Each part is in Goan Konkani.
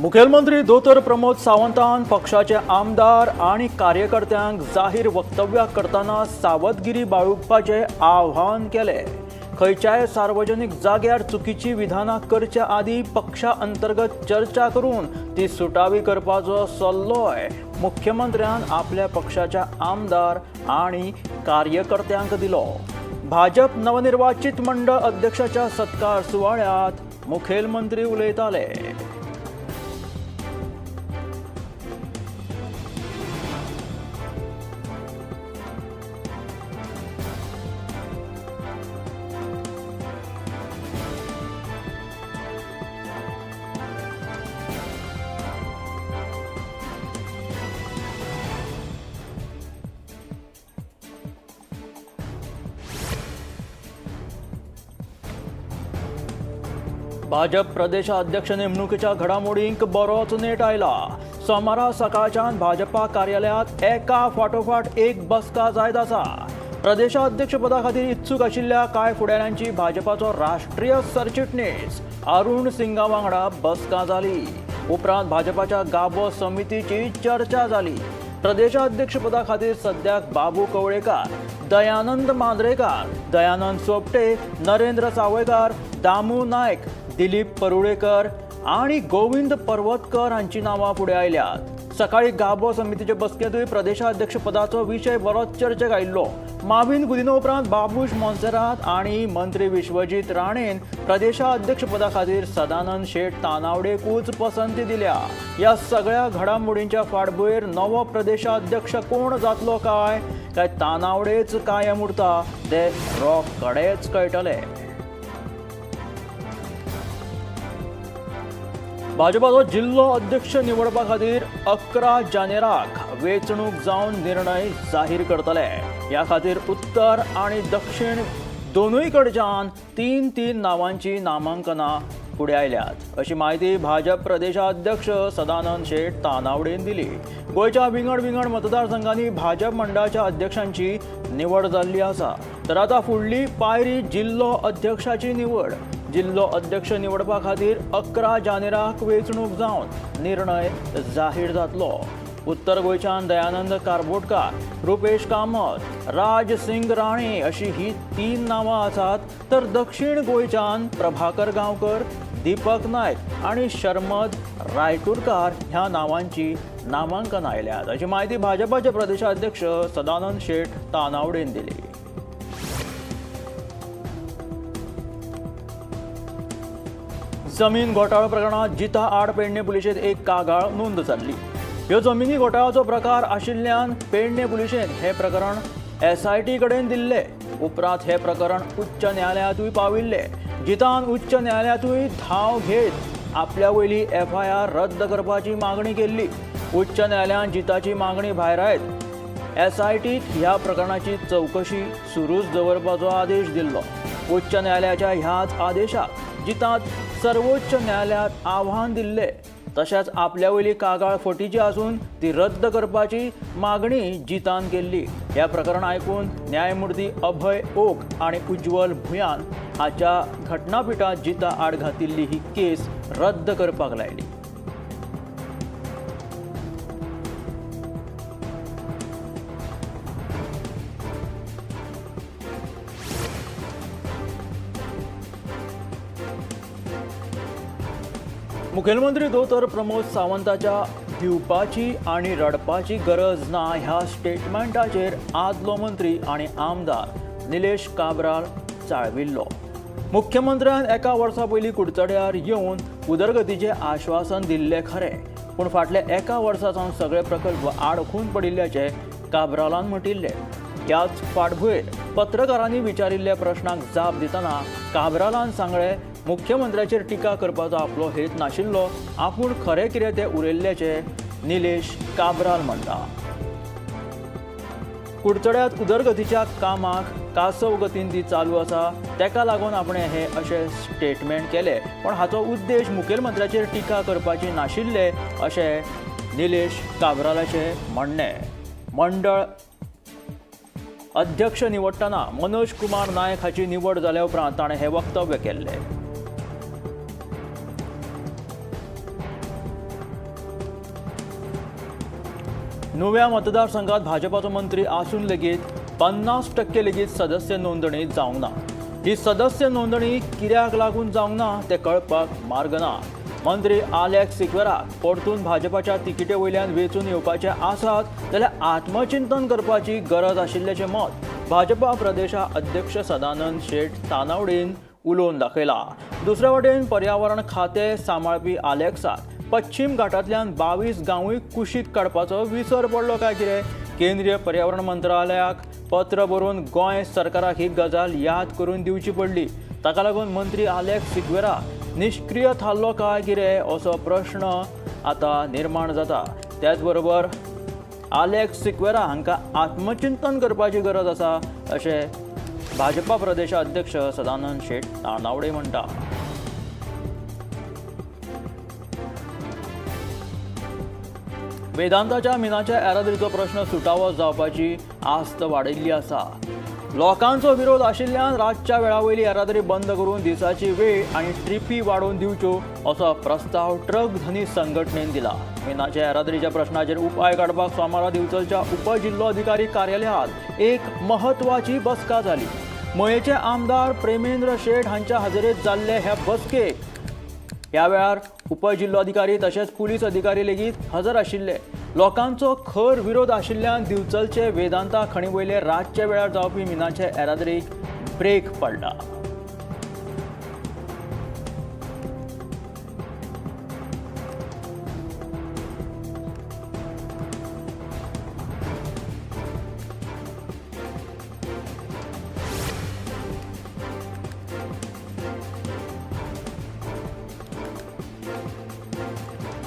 मुखेलमंत्री दोतोर प्रमोद सावंतान पक्षाचे आमदार आनी कार्यकर्त्यांक जाहीर वक्तव्यां करतना सावधगिरी बाळगुपाचें आव्हान केलें. खंयच्याय सार्वजनीक जाग्यार चुकीची विधानां करच्या आदीं पक्षा अंतर्गत चर्चा करून ती सुटावी करपाचो सल्लोय मुख्यमंत्र्यान आपल्या पक्षाच्या आमदार आनी कार्यकर्त्यांक दिलो. भाजप नवनिर्वाचित मंडळ अध्यक्षाच्या सत्कार सुवाळ्यांत मुखेलमंत्री उलयताले. भाजप प्रदेशाध्यक्ष नेमणुकीच्या घडामोडींक बरोच नेट आयला. सोमारा सकाळच्यान भाजपा कार्यालयांत एका फाटोफाट एक बसका जायत आसा. प्रदेशाध्यक्षपदा खातीर इत्सूक आशिल्ल्या कांय फुडाऱ्यांची भाजपाचो राष्ट्रीय सरचिटणीस अरुण सिंगा वांगडा बसका जाली. उपरांत भाजपाच्या गाबो समितीची चर्चा जाली. प्रदेशाध्यक्षपदा खातीर सद्याक बाबू कवळेकार, दयानंद मांद्रेकार, दयानंद सोपटे, नरेंद्र सावयकार, दामू नायक, दिलीप परुळेकर आनी गोविंद पर्वतकर हांची नांवां फुडें आयल्यात. सकाळी गाबो समितीचे बसकेंतूय प्रदेशाध्यक्षपदाचो विशय बरोच चर्चेक आयिल्लो. माविन गुदिनो उपरांत बाबूश मोन्सेरात आनी मंत्री विश्वजीत राणेन प्रदेशाध्यक्षपदा खातीर सदानंद शेट तानावडेकूच पसंती दिल्या. ह्या सगळ्या घडामोडींच्या फाटभुंयेर नवो प्रदेशाध्यक्ष कोण जातलो काय काय तानावडेच कायम उरता ते रोखडेच कळटले. भाजपाचो जिल्लो अध्यक्ष निवडपा खातीर 11 जानेराक वेंचणूक जावन निर्णय जाहीर करतले. ह्या खातीर उत्तर आनी दक्षिण दोनूय कडच्यान 3-3 नांवांची नामांकनां फुडें आयल्यात अशी म्हायती भाजप प्रदेशाध्यक्ष सदानंद शेट तानावडेन दिली. गोंयच्या विंगड विंगड मतदारसंघांनी भाजप मंडळाच्या अध्यक्षांची निवड जाल्ली आसा. तर आतां फुडली पायरी जिल्लो अध्यक्षाची निवड. जिल्लो अध्यक्ष निवडपा खातीर 11 जानेराक वेंचणूक जावन निर्णय जाहीर जातलो. उत्तर गोंयच्यान दयानंद कारबोटकार, रुपेश कामत, राज सिंग राणे अशी ही 3 नांवां आसात. तर दक्षिण गोंयच्यान प्रभाकर गांवकर, दीपक नायक आनी शर्मद रायतुरकार ह्या नांवांची नामांकन आयल्यात अशी म्हायती भाजपाचे प्रदेशाध्यक्ष सदानंद शेट तानावडेन दिली. जमीन घोटाळो प्रकरणात जिता आड पेडणे पुलिशेंत एक कागाळ नोंद जाल्ली. ह्यो जमिनी घोटाळ्याचो प्रकार आशिल्ल्यान पेडणे पुलिशेन हें प्रकरण एसआयटी कडेन दिल्लें. उपरांत हें प्रकरण उच्च न्यायालयांतूय पाविल्लें. जितान उच्च न्यायालयांतूय धांव घेत आपल्या वयली एफआयआर रद्द करपाची मागणी केल्ली. उच्च न्यायालयान जिताची मागणी भायरायत एसआयटीक ह्या प्रकरणाची चवकशी सुरूच दवरपाचो आदेश दिल्लो. उच्च न्यायालयाच्या ह्याच आदेशाक जितांत सर्वोच्च न्यायालयांत आव्हान दिल्लें. तशेंच आपल्या वयली कागाळ फटीची आसून ती रद्द करपाची मागणी जितान केल्ली. ह्या प्रकरण आयकून न्यायमूर्ती अभय ओक आनी उज्वल भुयान हाच्या घटनापिठांत जिता आड घातिल्ली ही केस रद्द करपाक लायली. मुखेलमंत्री दोतोर प्रमोद सावंताच्या भिवपाची आनी रडपाची गरज ना ह्या स्टेटमेंटाचेर आदलो मंत्री आनी आमदार निलेश काब्राल चाळविल्लो. मुख्यमंत्र्यान एका वर्सा पयलीं कुडचड्यार येवन उदरगतीचें आश्वासन दिल्लें खरें, पूण फाटल्या एका वर्सा सावन सगळे प्रकल्प आडखून पडिल्ल्याचें काब्रालान म्हटिल्लें. ह्याच फाटभुंयेर पत्रकारांनी विचारिल्ल्या प्रश्नाक जाप दितना काब्रालान सांगलें, मुख्यमंत्र्याचेर टिका करपाचो आपलो हेत नाशिल्लो, आपूण खरें कितें तें उलयल्ल्याचें निलेश काब्राल म्हणटा. कुडचड्यांत उदरगतीच्या कामाक कासव गतीन ती चालू आसा, तेका लागून आपणें हें अशें स्टेटमेंट केलें, पण हाचो उद्देश मुखेलमंत्र्याचेर टिका करपाची नाशिल्ले अशें निलेश काब्रालाचें म्हणणें. मंडळ अध्यक्ष निवडटना मनोज कुमार नायक हाची निवड जाल्या उपरांत ताणें हें वक्तव्य केल्लें. नुव्या मतदारसंघात भाजपाचो मंत्री आसून लेगीत 50% लेगीत सदस्य नोंदणी जावंक ना. ही सदस्य नोंदणी कित्याक लागून जावंक ना तें कळपाक मार्ग ना. मंत्री आलेक्स सिक्वेराक परतून भाजपाच्या तिकिटे वयल्यान वेंचून येवपाचे आसात जाल्यार आत्मचिंतन करपाची गरज आशिल्ल्याचें मत भाजपा प्रदेशा अध्यक्ष सदानंद शेट तानावडेन उलोवन दाखयला. दुसरे वटेन पर्यावरण खातें सांबाळपी आलेक्साक पश्चिम घाटांतल्यान 22 गांवूय कुशीक काडपाचो विसर पडलो काय कितें? केंद्रीय पर्यावरण मंत्रालयाक पत्र बरोवन गोंय सरकाराक ही गजाल याद करून दिवची पडली. ताका लागून मंत्री आलेक्स सिक्वेरा निश्क्रीय थारलो काय कितें असो प्रश्न आतां निर्माण जाता. त्याच बरोबर आलेक्स सिक्वेरा हांकां आत्मचिंतन करपाची गरज आसा अशें भाजपा प्रदेश अध्यक्ष सदानंद शेट तानावडे म्हणटा. वेदांताच्या मिनाच्या येरादारीचो प्रश्न सुटावो जावपाची आस्त वाडिल्ली आसा. लोकांचो विरोध आशिल्ल्यान रातच्या वेळा वयली येरादारी बंद करून दिसाची वेळ आनी ट्रिपी वाडोवन दिवच्यो असो प्रस्ताव ट्रक धनी संघटनेन दिला. मिनाच्या येरादारीच्या प्रश्नाचेर उपाय काडपाक सोमारा दिवचलच्या उपजिल्लोधिकारी कार्यालयांत एक म्हत्वाची बसका जाली. मयेचे आमदार प्रेमेंद्र शेट हांच्या हाजेरेंत जाल्ले ह्या बसकेक ह्या वेळार उपजिल्लोधिकारी तशेंच पुलीस अधिकारी लेगीत हजर आशिल्ले. लोकांचो खर विरोध आशिल्ल्यान दिवचलचे वेदांता खणी वयले रातच्या वेळार जावपी मिनाचे येरादारीक ब्रेक पडला.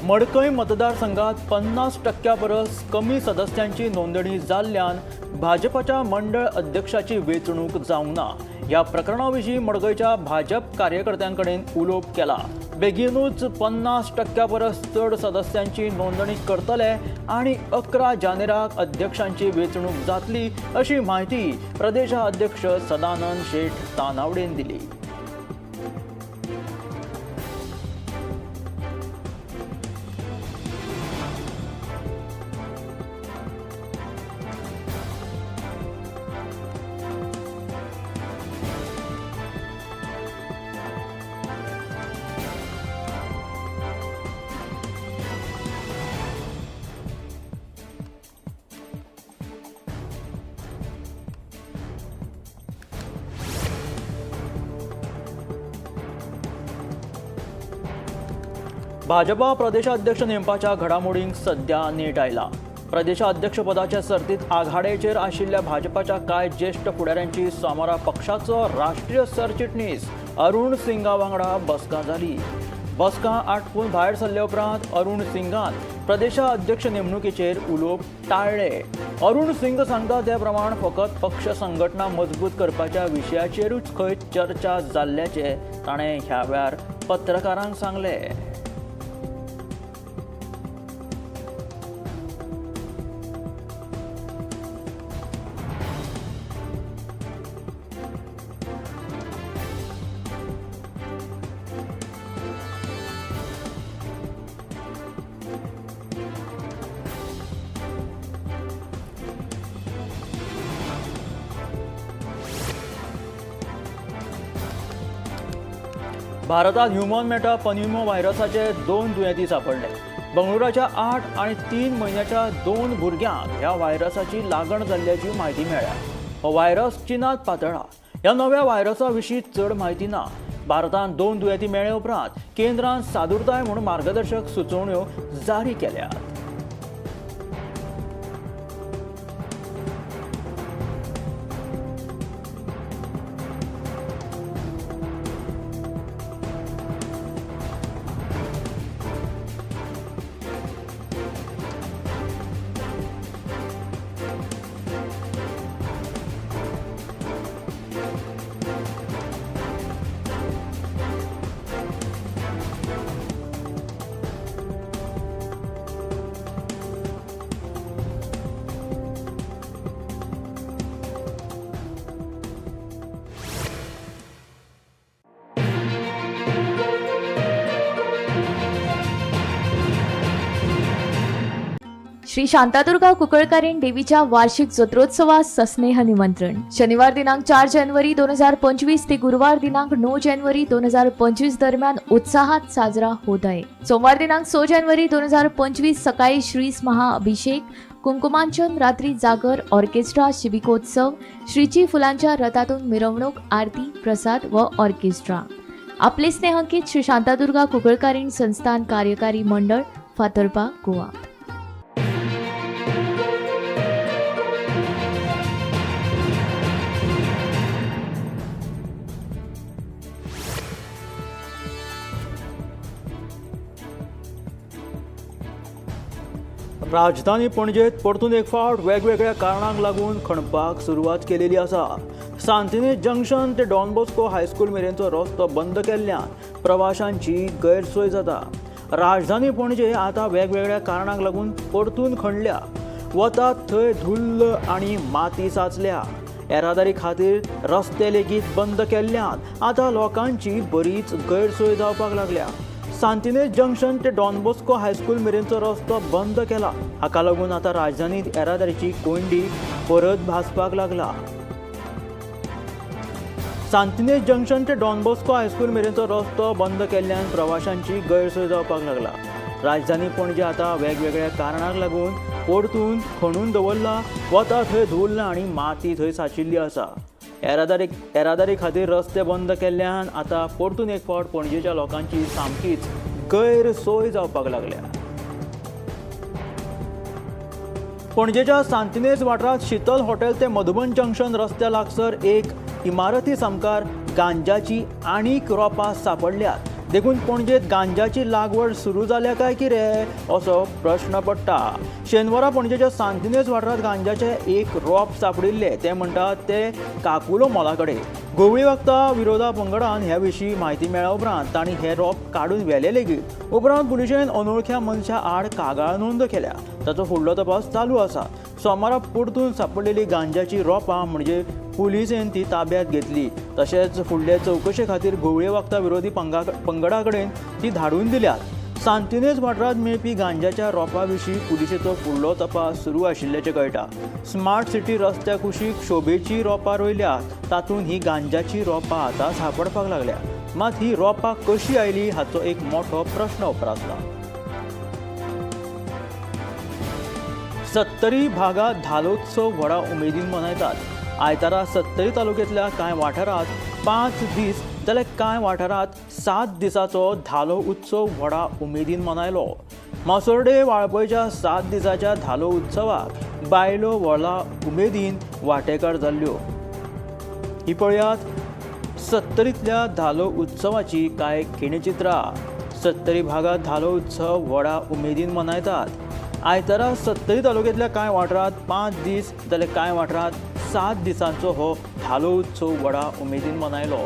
मडकय मतदारसंघात 50% परस कमी सदस्यांची नोंदणी जाल्ल्यान भाजपाच्या मंडळ अध्यक्षाची वेंचणूक जावंक ना. ह्या प्रकरणा विशीं मडकयच्या भाजप कार्यकर्त्यां कडेन उलोवप केला. बेगीनूच 50% परस चड सदस्यांची नोंदणी करतले आनी 11 जानेराक अध्यक्षांची वेंचणूक जातली अशी म्हायती प्रदेशाध्यक्ष सदानंद शेट तानावडेन दिली. भाजपा प्रदेशाध्यक्ष नेमपाच्या घडामोडींक सध्या नेट आयला. प्रदेशाध्यक्षपदाच्या सर्तीत आघाडेचेर आशिल्ल्या भाजपाच्या कांय ज्येश्ठ फुडाऱ्यांची सोमारा पक्षाचो राष्ट्रीय सरचिटणीस अरुण सिंगा वांगडा बसका जाली. बसका आटपून भायर सरले उपरांत अरुण सिंगान प्रदेशाध्यक्ष नेमणुकेचेर उलोवप टाळ्ळे. अरुण सिंग सांगता ते प्रमाण फकत पक्ष संघटना मजबूत करपाच्या विशयाचेरूच खंय चर्चा जाल्ल्याचें ताणें ह्या वेळार पत्रकारांक सांगलें. भारतात ह्युमन मेटा पन्युमो व्हायरसाचे 2 दुयेंती सापडले. बंगळुराच्या 8 आनी 3 म्हयन्याच्या 2 भुरग्यांक ह्या व्हायरसाची लागण जाल्ल्याची म्हायती मेळ्ळ्या. हो व्हायरस चीनांत पातळ्ळा. ह्या नव्या व्हायरसा विशीं चड म्हायती ना. भारतांत 2 दुयेंती मेळ्ळे उपरांत केंद्रान सादुरताय म्हूण मार्गदर्शक सुचोवण्यो जारी केल्यात. श्री शांतादुर्गा कुंकळकारीण देवीच्या वार्षिक जत्रोत्सवास सस्नेह निमंत्रण. शनिवार दिनांक 4 जानेवारी 2025 ते गुरुवार दिनांक 9 जानेवारी 2025 दरम्यान उत्साहात साजरा होत आहे. सोमवार दिनांक 6 जानेवारी 2025 सकाळी श्री महाअभिषेक, कुंकुमांचन, रात्री जागर, ऑर्केस्ट्रा, शिबिकोत्सव, श्रीची फुलांच्या रथातून मिरवणूक, आरती, प्रसाद व ऑर्केस्ट्रा. आपले स्नेहांकित श्री शांतादुर्गा कुंकळकारीण संस्थान कार्यकारी मंडळ, फातर्पा, गोवा. राजधानी पणजेत परतून एक फावट वेगवेगळ्या कारणांक लागून खणपाक सुरवात केलेली आसा. सांतिनेज जंक्शन ते डॉन बॉस्को हायस्कूल मेरेनचो रस्तो बंद केल्ल्यान प्रवाशांची गैरसोय जाता. राजधानी पणजे आतां वेगवेगळ्या कारणांक लागून परतून खणल्या. वतात थंय धुल्ल आनी माती साचल्या. येरादारी खातीर रस्ते लेगीत बंद केल्ल्यान आतां लोकांची बरीच गैरसोय जावपाक लागल्या. सांतिनेज जंक्शन ते डॉन बॉस्को हायस्कूल मेरेनचो रस्तो बंद केला. हाका लागून आतां राजधानीत येरादारीची कोंयडी परत भासपाक लागला. सांतिनेज जंक्शन ते डॉन बॉस्को हायस्कूल मेरेनचो रस्तो बंद केल्ल्यान प्रवाशांची गैरसोय जावपाक लागला. राजधानी पणजे आतां वेगवेगळ्या कारणांक लागून परतून खणून दवरला. वता थंय धुल्ल आनी माती थंय सांचिल्ली आसा. येरादारी खातीर रस्ते बंद केल्ल्यान आतां परतून एक फावट पणजेच्या लोकांची सामकीच गैरसोय जावपाक लागल्या. पणजेच्या सांतिनेज वाठारांत शीतल हॉटेल ते मधुबन जंक्शन रस्त्या लागसर एक इमारती सामकार गांजाची आनीक रोपां सांपडल्यात. देखून पणजेत गांजाची लागवड सुरू जाल्या काय कितें असो प्रश्न पडटा. शेनवारा पणजेच्या सांतिनेज वाठारांत गांजाचे एक रोप सांपडिल्लें. ते म्हणटात ते काकुलो मॉला कडेन. घुंवळी वखदां विरोधा पंगडान ह्या विशीं म्हायती मेळ्ळ्या उपरांत तांणी हे रोप काडून व्हेले लेगीत. उपरांत पुलिशेन अनोळख्या मनशा आड कागाळ नोंद केल्या. ताचो फुडलो तपास चालू आसा. सोमारा परतून सांपडलेली गांजाची रोपां म्हणजे पुलिसेन ती ताब्यात घेतली. तशेंच फुडले चवकशे खातीर घुंवळे वखदां विरोधी पंगडा कडेन ती धाडून दिल्यात. सांतिनेज वाठारांत मेळपी गांजाच्या रोपा विशीं पुलिशेचो फुडलो तपास सुरू आशिल्ल्याचें कळटा. स्मार्ट सिटी रस्त्या कुशीक शोभेची रोपां रोयल्यात. तातूंत ही गांजाची रोपां आतां सांपडपाक लागल्या. मात ही रोपां कशी आयली हाचो एक मोठो प्रश्न उप्रासला. सत्तरी भागात धालोत्सव व्हडा उमेदीन मनयतात. आयतारा सत्तरी तालुक्यांतल्या कांय वाठारांत 5 दीस जाल्यार कांय वाठारांत 7 दिसाचो धालो उत्सव व्हडा उमेदीन मनयलो. मासोर्डे वाळपयच्या 7 दिसाच्या धालो उत्सवाक बायलो व्हडा उमेदीन वांटेकार जाल्ल्यो. ही पळयात सत्तरींतल्या धालो उत्सवाची कांय खिणचित्रां. सत्तरी भागात धालो उत्सव व्हडा उमेदीन मनयतात. आयतारा सत्तरी तालुक्यांतल्या कांय वाठारांत 5 दीस जाल्यार कांय वाठारांत 7 दिसांचो हो धालो उत्सव व्हडा उमेदीन मनयलो.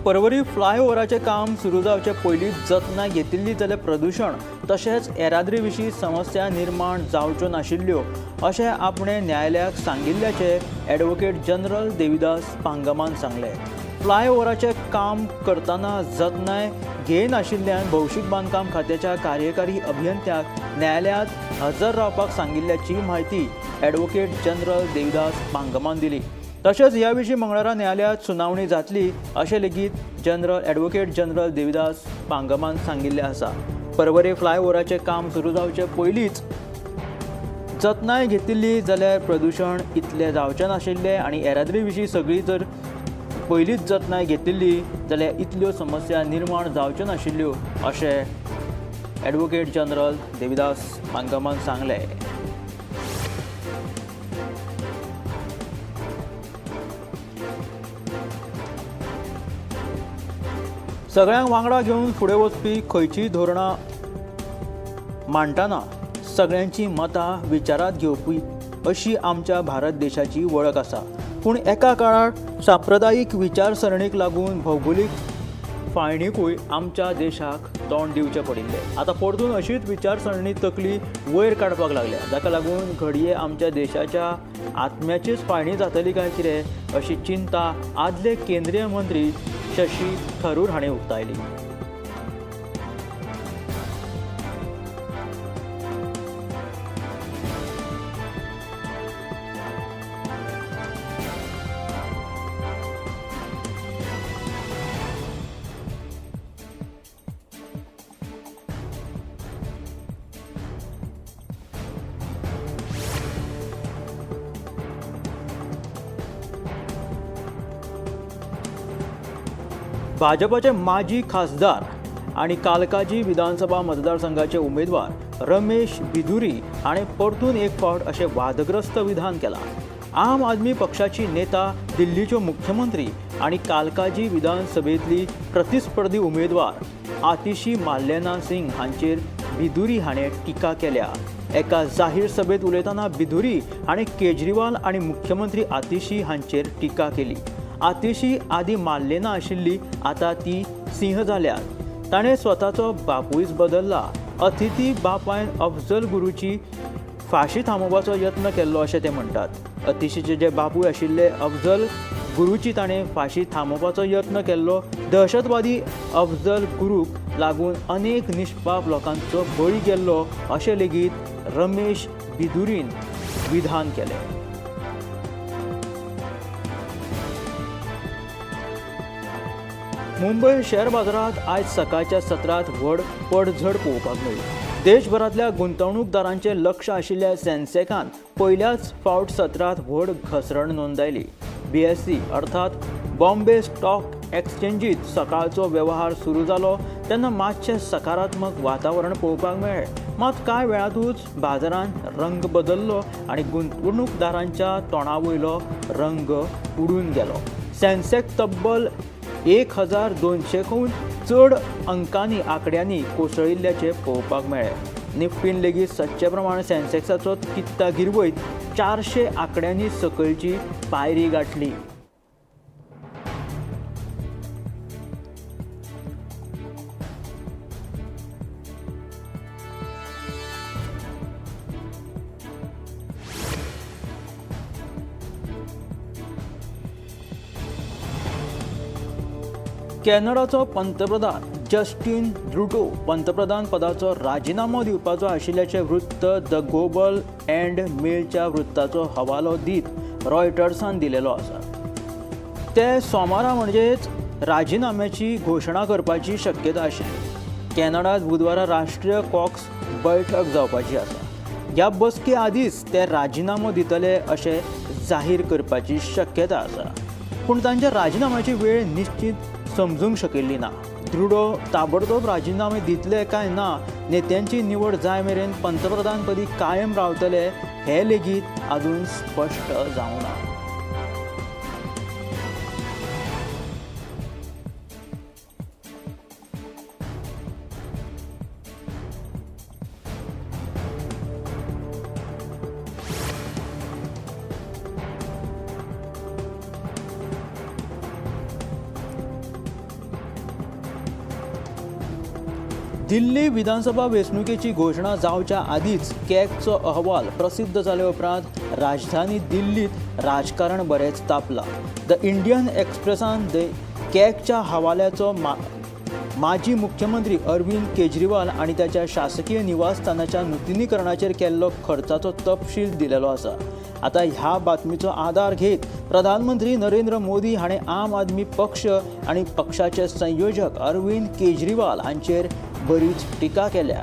परवरी फ्लायओव्हराचें काम सुरू जावचे पयलीं जतनाय घेतिल्ली जाल्यार प्रदुशण तशेंच येरादारी विशीं समस्या निर्माण जावच्यो नाशिल्ल्यो अशें आपणें न्यायालयाक सांगिल्ल्याचें ॲडव्होकेट जनरल देविदास पांगमान सांगलें. फ्लायओव्हराचें काम करतना जतनाय घेयनाशिल्ल्यान भौशीक बांदकाम खात्याच्या कार्यकारी अभियंत्याक न्यायालयांत हजर रावपाक सांगिल्ल्याची म्हायती ॲडव्होकेट जनरल देविदास पांगमान दिली. तशेंच ह्या विशीं मंगळारा न्यायालयांत सुनावणी जातली अशें लेगीत ॲडव्होकेट जनरल देविदास पांगमान सांगिल्लें आसा. परवरी फ्लायओव्हराचें काम सुरू जावचे पयलींच जतनाय घेतिल्ली जाल्यार प्रदुशण इतलें जावचें नाशिल्लें आनी येरादारी विशीं सगळी जर पयलींच जतनाय घेतिल्ली जाल्यार इतल्यो समस्या निर्माण जावच्यो नाशिल्ल्यो अशें ॲडव्होकेट जनरल देविदास पांगमान सांगलें. सगळ्यांक वांगडा घेवन फुडें वचपी खंयचीय धोरणां मांडटना सगळ्यांची मतां विचारांत घेवपी अशी आमच्या भारत देशाची वळख आसा. पूण एका काळार सांप्रदायीक विचारसरणीक लागून भौगोलीक फाळणीकूय आमच्या देशाक तोंड दिवचें पडिल्लें. आतां परतून अशीच विचारसरणी तकली वयर काडपाक लागल्या, जाका लागून घडये आमच्या देशाच्या आत्म्याचीच फाळणी जातली काय कितें अशी चिंता आदले केंद्रीय मंत्री शशी थरूर हांणी उक्तायली. भाजपाचे माजी खासदार आणि कालकाजी विधानसभा मतदारसंघाचे उमेदवार रमेश बिधुरी हाणें परतून एक फावट अशें वादग्रस्त विधान केलां. आम आदमी पक्षाची नेता, दिल्लीच्यो मुख्यमंत्री आनी कालकाजी विधानसभेंतली प्रतिस्पर्धी उमेदवार आतिशी माल्लेना सिंग हांचेर बिधुरी हाणें टिका केल्या. एका जाहीर सभेंत उलयतना बिधुरी हाणें केजरीवाल आनी मुख्यमंत्री आतिशी हांचेर टिका केली. आतिशी आदी माल्लेना आशिल्ली, आतां ती सिंह जाल्या. ताणें स्वताचो बापूयच बदल्ला. अतिथी बापायन अफजल गुरूची फाशी थांबोवपाचो यत्न केल्लो अशें ते म्हणटात. अतिशीचे जे बापूय आशिल्ले अफजल गुरूची ताणें फाशी थांबोवपाचो यत्न केल्लो. दहशतवादी अफजल गुरूक लागून अनेक निष्पाप लोकांचो बळी गेल्लो अशें लेगीत रमेश बिधुरीन विधान केलें. मुंबय शेअर बाजारांत आयज सकाळच्या सत्रांत व्हड पडझड पळोवपाक मेळ्ळी. देशभरांतल्या गुंतवणूकदारांचें लक्ष आशिल्ल्या सेन्सेकान पयल्याच फावट सत्रांत व्हड घसरण नोंदायली. बीएसई अर्थात बॉम्बे स्टॉक एक्सचेंजीत सकाळचो वेव्हार सुरू जालो तेन्ना मातशें सकारात्मक वातावरण पळोवपाक मेळ्ळें. मात कांय वेळांतूच बाजारान रंग बदल्लो आनी गुंतवणूकदारांच्या तोंडा वयलो रंग उडून गेलो. सेन्सेक तब्बल 1200 चड अंकांनी आंकड्यांनी कोसळिल्ल्याचें पळोवपाक मेळ्ळें. निफ्टीन लेगीत सदचे प्रमाण सेन्सेक्साचो कित्ता गिरवयत 400 आंकड्यांनी सकयलची पायरी गांठली. कॅनडाचो पंतप्रधान जस्टीन ट्रुडो पंतप्रधान पदाचो राजिनामो दिवपाचो आशिल्ल्याचें वृत्त the global and मेलच्या वृत्ताचो हवालो दीत रॉयटर्सान दिलेलो आसा. ते सोमारा म्हणजेच राजिनाम्याची घोशणा करपाची शक्यता आशिल्ली. कॅनडांत बुधवारा राष्ट्रीय कॉक्स बैठक जावपाची आसा. ह्या बसके आदींच ते राजिनामो दितले अशें जाहीर करपाची शक्यता आसा. पूण तांच्या राजिनाम्याची वेळ निश्चित समजूंक शकिल्ली ना. ट्रुडो ताबडतोब राजिनामे दितले काय ना, नेत्यांची निवड जाय मेरेन पंतप्रधानपदी कायम रावतले हे लेगीत अजून स्पश्ट जावंक ना. दिल्ली विधानसभा वेंचणुकेची घोशणा जावच्या आदींच कॅगचो अहवाल प्रसिद्ध जाले उपरांत राजधानी दिल्लींत राजकारण बरेंच तापलां. The Indian एक्सप्रेसान the कॅगच्या हवाल्याचो माजी मुख्यमंत्री अरविंद केजरीवाल आनी ताच्या शासकीय निवासस्थानाच्या नुतनीकरणाचेर केल्लो खर्चाचो तपशील दिलेलो आसा. आतां ह्या बातमीचो आदार घेत प्रधानमंत्री नरेंद्र मोदी हाणें आम आदमी पक्ष आनी पक्षाचे संयोजक अरविंद केजरीवाल हांचेर बरीच टिका केल्या.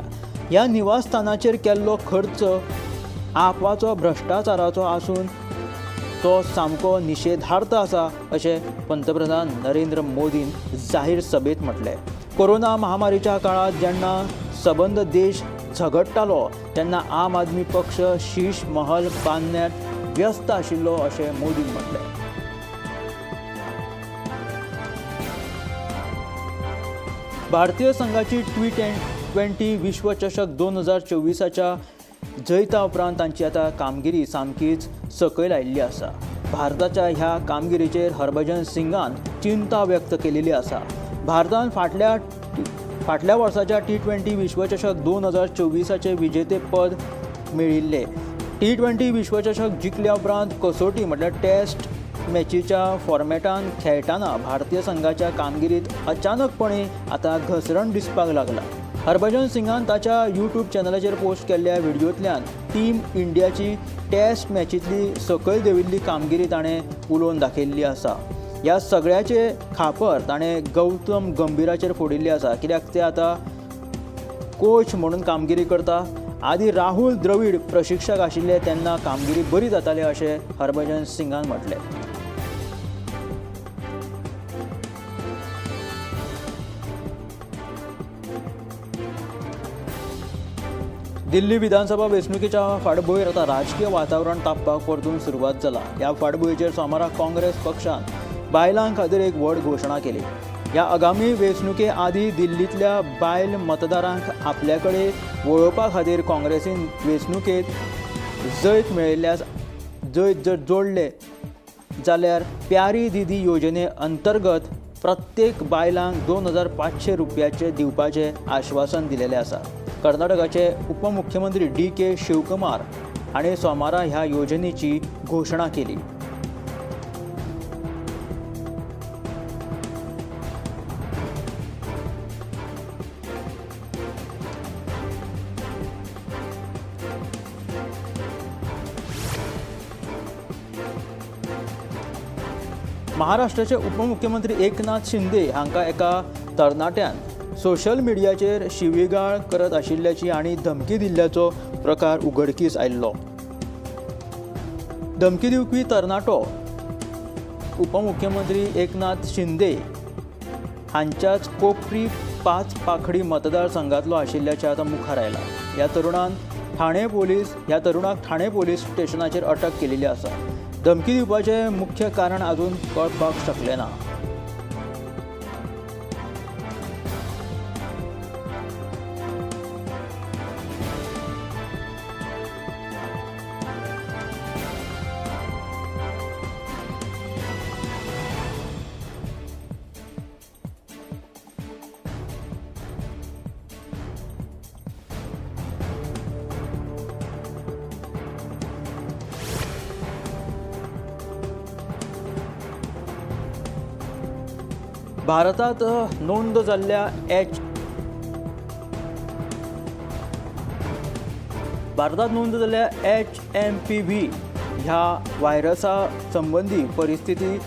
ह्या निवासस्थानाचेर केल्लो खर्च आपवाचो भ्रश्टाचाराचो आसून तो सामको निशेधार्थ आसा अशें पंतप्रधान नरेंद्र मोदीन जाहीर सभेंत म्हटलें. कोरोना महामारीच्या काळांत जेन्ना सबंद देश झगडटालो तेन्ना आम आदमी पक्ष शीश महल बांदण्यात व्यस्त आशिल्लो अशें मोदीन म्हटलें. भारतीय संघाची T20 विश्वचषक 2024 जैता उपरांत तांची आतां कामगिरी सामकीच सकयल आयिल्ली आसा. भारताच्या ह्या कामगिरीचेर हरभजन सिंगान चिंता व्यक्त केलेली आसा. भारतान फाटल्या फाटल्या वर्साच्या T20 विश्वचषक 2024 विजेतेपद मेळिल्लें. T20 विश्वचषक जिखल्या उपरांत कसोटी म्हटल्यार टॅस्ट मॅचीच्या फॉर्मेटान खेळटाना भारतीय संघाच्या कामगिरीत अचानकपणे आतां घसरण दिसपाक लागला. हरभजन सिंगान ताच्या यूट्यूब चॅनलाचेर पोस्ट केल्ल्या व्हिडियोंतल्यान टीम इंडियाची टॅस्ट मॅचींतली सकयल देंविल्ली कामगिरी ताणें उलोवन दाखयल्ली आसा. ह्या सगळ्याचे खापर ताणें गौतम गंभीराचेर फोडिल्ली आसा, कित्याक ते आतां कोच म्हणून कामगिरी करता. आदी राहुल द्रवीड प्रशिक्षक आशिल्ले तेन्ना कामगिरी बरी जाताली अशें हरभजन सिंगान म्हटलें. दिल्ली विधानसभा वेंचणुकेच्या फाटभूंयेर आतां राजकीय वातावरण तापपाक परतून सुरवात जाला. ह्या फाटभूंयेचेर सोमारा काँग्रेस पक्षान बायलां खातीर एक व्हड घोशणा केली. ह्या आगामी वेंचणुके आदीं दिल्लींतल्या बायल मतदारांक आपल्या कडेन वळोवपा खातीर काँग्रेसीन वेंचणुकेंत जैत मेळयल्ल्या जैत जर जोडलें जाल्यार प्यारी दिदी योजने अंतर्गत प्रत्येक बायलांक 2500 रुपयाचे दिवपाचें आश्वासन दिलेलें आसा. कर्नाटकाचे उपमुख्यमंत्री डी.के. शिवकुमार हांणी सोमारा ह्या योजनेची घोशणा केली. महाराष्ट्राचे उपमुख्यमंत्री एकनाथ शिंदे हांकां एका तरणाट्यान सोशल मिडियाचेर शिवीगाळ करत आशिल्ल्याची आनी धमकी दिल्ल्याचो प्रकार उघडकीस आयिल्लो. धमकी दिवपी तरणाटो उपमुख्यमंत्री एकनाथ शिंदे हांच्याच कोपरी 5 पाखडी मतदारसंघांतलो आशिल्ल्याचें आतां मुखार आयलां. ह्या तरुणाक ठाणे पोलीस स्टेशनाचेर अटक केलेली आसा. धमकी दिवपाचें मुख्य कारण अजून कळपाक शकलें ना. भारतात नोंद जाल्ल्या भारतात नोंद जाल्ल्या HMPV ह्या व्हायरसा संबंदी परिस्थिती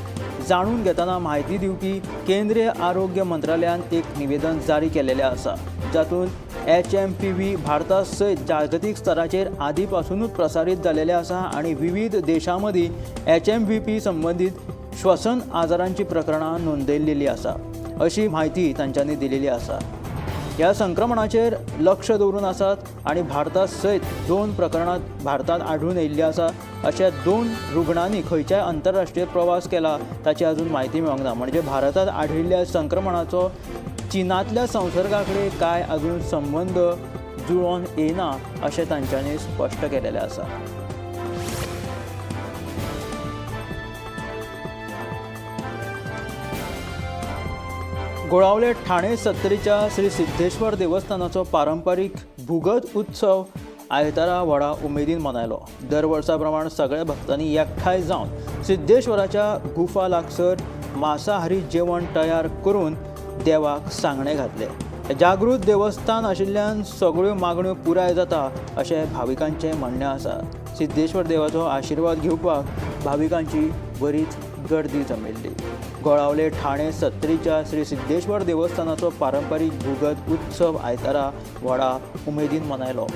जाणून घेतना म्हायती दिवपी केंद्रीय आरोग्य मंत्रालयान एक निवेदन जारी केलेलें आसा, जातूंत HMPV भारता सयत जागतीक स्तराचेर आदी पासुनूच प्रसारीत जालेलें आसा आनी विविध देशां मदीं HMPV संबंदीत श्वसन आजारांची प्रकरणां नोंदयल्ली आसा अशी म्हायती तांच्यांनी दिलेली आसा. ह्या संक्रमणाचेर लक्ष दवरून आसात आनी भारता सयत 2 प्रकरणां भारतांत आढळून येयल्ली आसा. अशा 2 रुग्णांनी खंयच्याय आंतरराष्ट्रीय प्रवास केला ताची अजून म्हायती मेळोंक ना. म्हणजे भारतांत आढळिल्ल्या संक्रमणाचो चीनांतल्या संसर्गा कडेन काय अजून संबंद जुळोवन येना अशें तांच्यांनी स्पश्ट केलेलें आसा. गोळावले ठाणे सत्तरीच्या श्री सिद्धेश्वर देवस्थानाचो पारंपारीक भुगत उत्सव आयतारा व्हडा उमेदीन मनयलो. दर वर्सा प्रमाण सगळ्या भक्तांनी एकठांय जावन सिद्धेश्वराच्या गुफा लागसर मांसाहारी जेवण तयार करून देवाक सांगणें घातलें. जागृत देवस्थान आशिल्ल्यान सगळ्यो मागण्यो पुराय जाता अशें भाविकांचें म्हणणें आसा. सिद्धेश्वर देवाचो आशिर्वाद घेवपाक भाविकांची बरीच गर्दी जमिल्ली. गोळावले ठाणे सत्तरीच्या श्री सिद्धेश्वर देवस्थानाचो पारंपारीक भुगत उत्सव आयतारा व्हडा उमेदीन मनयलो.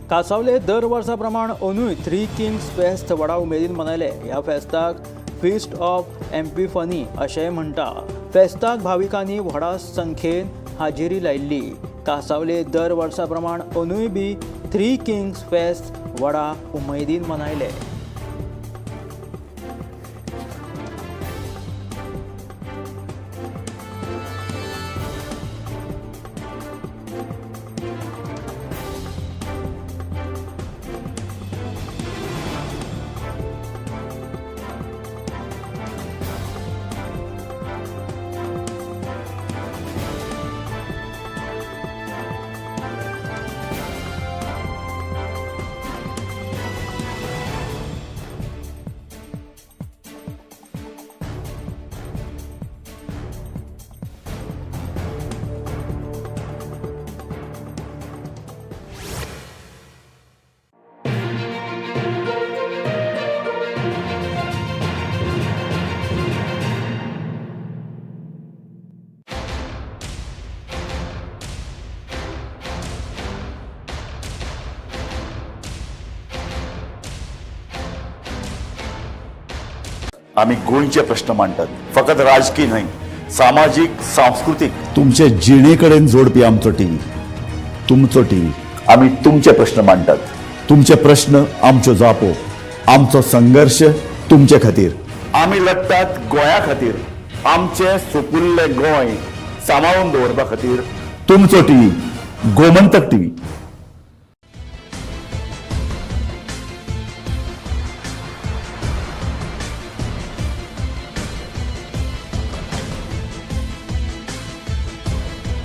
कासावले दर वर्सा प्रमाण अंदूय थ्री किंग्स फेस्त व्हडा उमेदीन मनयले. ह्या फेस्ताक फिस्ट ऑफ एम्पीफनी अशेंय म्हणटा. फेस्ताक भाविकांनी व्हडा संख्येन हाजेरी लायिल्ली. कासावले दर वर्सा प्रमाण अंदूय बी थ्री किंग्स फेस्त व्हडा उमेदीन मनयले. आम्ही गोंयचे प्रश्न मांडटात, फकत राजकीय न्हय, सामाजीक, सांस्कृतीक, तुमचे जिणे कडेन जोडपी आमचो टीव्ही, तुमचो टीव्ही. आम्ही तुमचे प्रश्न मांडटात, तुमचे प्रश्न आमच्यो जापो, आमचो संघर्श तुमचे खातीर. आमी लडटात गोंया खातीर, आमचें सुपुल्लें गोंय सांबाळून दवरपा खातीर. तुमचो टीव्ही, गोमंतक टीव्ही.